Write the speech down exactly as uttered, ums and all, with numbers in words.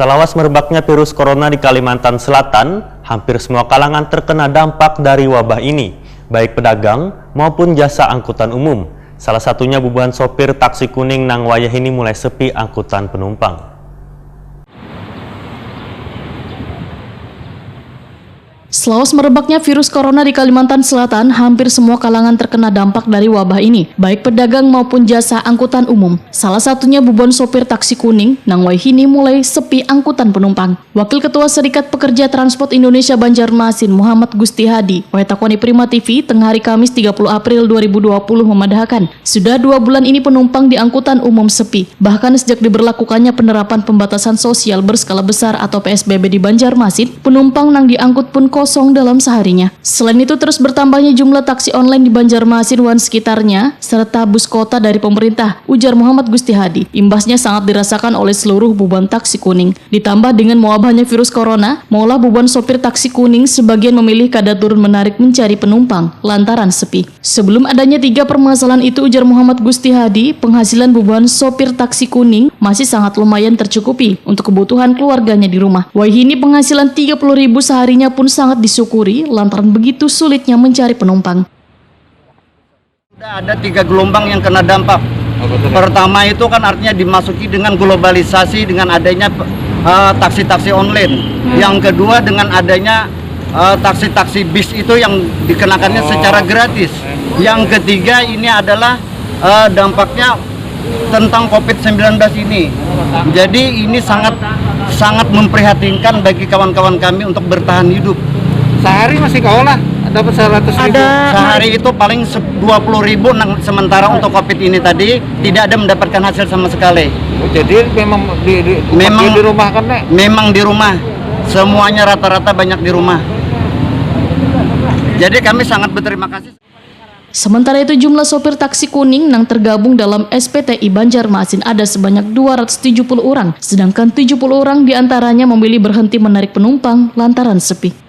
Salawas merebaknya virus corona di Kalimantan Selatan, hampir semua kalangan terkena dampak dari wabah ini, baik pedagang maupun jasa angkutan umum. Salah satunya bubuhan sopir taksi kuning nang wayah ini mulai sepi angkutan penumpang. Selawas merebaknya virus corona di Kalimantan Selatan, hampir semua kalangan terkena dampak dari wabah ini, baik pedagang maupun jasa angkutan umum. Salah satunya bubuhan sopir taksi kuning, nang wayah ini mulai sepi angkutan penumpang. Wakil Ketua Serikat Pekerja Transport Indonesia Banjarmasin, Muhammad Gusti Hadi, wayah takoni Prima T V, tengah hari Kamis tiga puluh April dua ribu dua puluh, memadahakan, sudah dua bulan ini penumpang di angkutan umum sepi. Bahkan sejak diberlakukannya penerapan pembatasan sosial berskala besar atau P S B B di Banjarmasin, penumpang nang diangkut pun kosong dalam seharinya. Selain itu, terus bertambahnya jumlah taksi online di Banjarmasin wan sekitarnya, serta bus kota dari pemerintah, ujar Muhammad Gusti Hadi. Imbasnya sangat dirasakan oleh seluruh bubuhan taksi kuning. Ditambah dengan mewabahnya virus corona, maulah bubuhan sopir taksi kuning sebagian memilih kada turun menarik mencari penumpang lantaran sepi. Sebelum adanya tiga permasalahan itu, ujar Muhammad Gusti Hadi, penghasilan bubuhan sopir taksi kuning masih sangat lumayan tercukupi untuk kebutuhan keluarganya di rumah. Wayah ini penghasilan tiga puluh ribu seharinya pun sangat disyukuri lantaran begitu sulitnya mencari penumpang. Sudah ada tiga gelombang yang kena dampak. Pertama itu kan artinya dimasuki dengan globalisasi dengan adanya eh, taksi-taksi online. Yang kedua dengan adanya eh, taksi-taksi bis itu yang dikenakannya secara gratis. Yang ketiga ini adalah eh, dampaknya tentang covid sembilan belas ini. Jadi ini sangat sangat memprihatinkan bagi kawan-kawan kami untuk bertahan hidup. Sehari masih kau lah dapat seratus ribu. Ada Sehari itu paling se- dua puluh ribu nang sementara untuk covid ini tadi tidak ada mendapatkan hasil sama sekali. Oh, jadi memang di, di, Memang- di rumah kan nek? Memang di rumah, semuanya rata-rata banyak di rumah. Jadi kami sangat berterima kasih. Sementara itu, jumlah sopir taksi kuning nang tergabung dalam S P T I Banjarmasin ada sebanyak dua ratus tujuh puluh orang, sedangkan tujuh puluh orang diantaranya memilih berhenti menarik penumpang lantaran sepi.